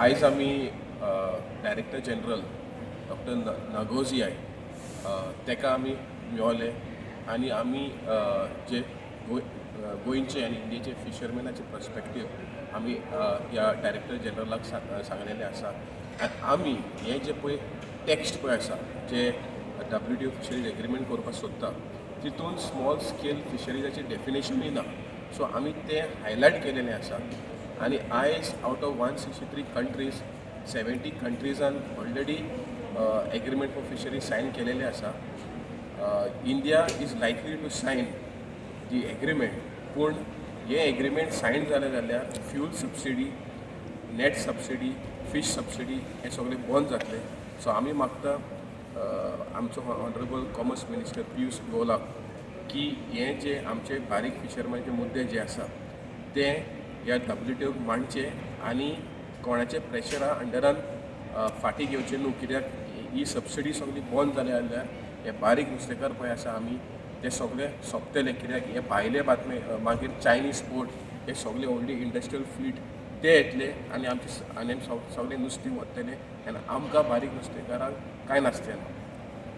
आयज आमी director general doctor नगोजियाय ताका आमी मेवले आनी आमी जे गोंयचे आनी इंडियेचे फिशरमॅनाचे पर्सपेक्टीव आमी ह्या डायरेक्टर जनरलाक सांगलेलें आसा. आनी आमी हें जें पळय टॅक्स्ट पळय आसा जे डब्ल्यूटीओ फिशरीज एग्रीमेंट करपाक सोदता तितून स्मॉल स्केल फिशरीजाची डेफिनेशनूय ना. सो आमी तें हायलायट केलेलें आसा. आनी आयज out of 163 countries 70 कंट्रीजान already agreement for fishery sign केलेले आसा. India is likely to sign the agreement. पूण हे एग्रीमेंट सायन जालें जाल्यार fuel subsidy, net subsidy, fish subsidy हे सगळे बंद जातले. सो आमी मागता आमचो ऑनरेबल कॉमर्स मिनिस्टर पियूष गोयलाक की हे जे आमचे बारीक फिशरमॅनचे मुद्दे जे आसा ते ह्या डब्ल्यूटीओक मांडचे आनी कोणाचे प्रेशरा अंडरान फाटीं घेवचे न्हू, कित्याक ही सबसिडी सगळी बंद जाली जाल्यार हे बारीक नुस्तेकार पळय आसा आमी ते सगळे सोंपतले. कित्याक हे भायले बातमे मागीर चायनीज बोट हे सगळे व्हडली इंडस्ट्रियल फ्लीट ते येतले आनी आमचे आनी सगळे नुस्तें व्हरतले आनी आमकां बारीक नुस्तेकारांक कांय नासतलें.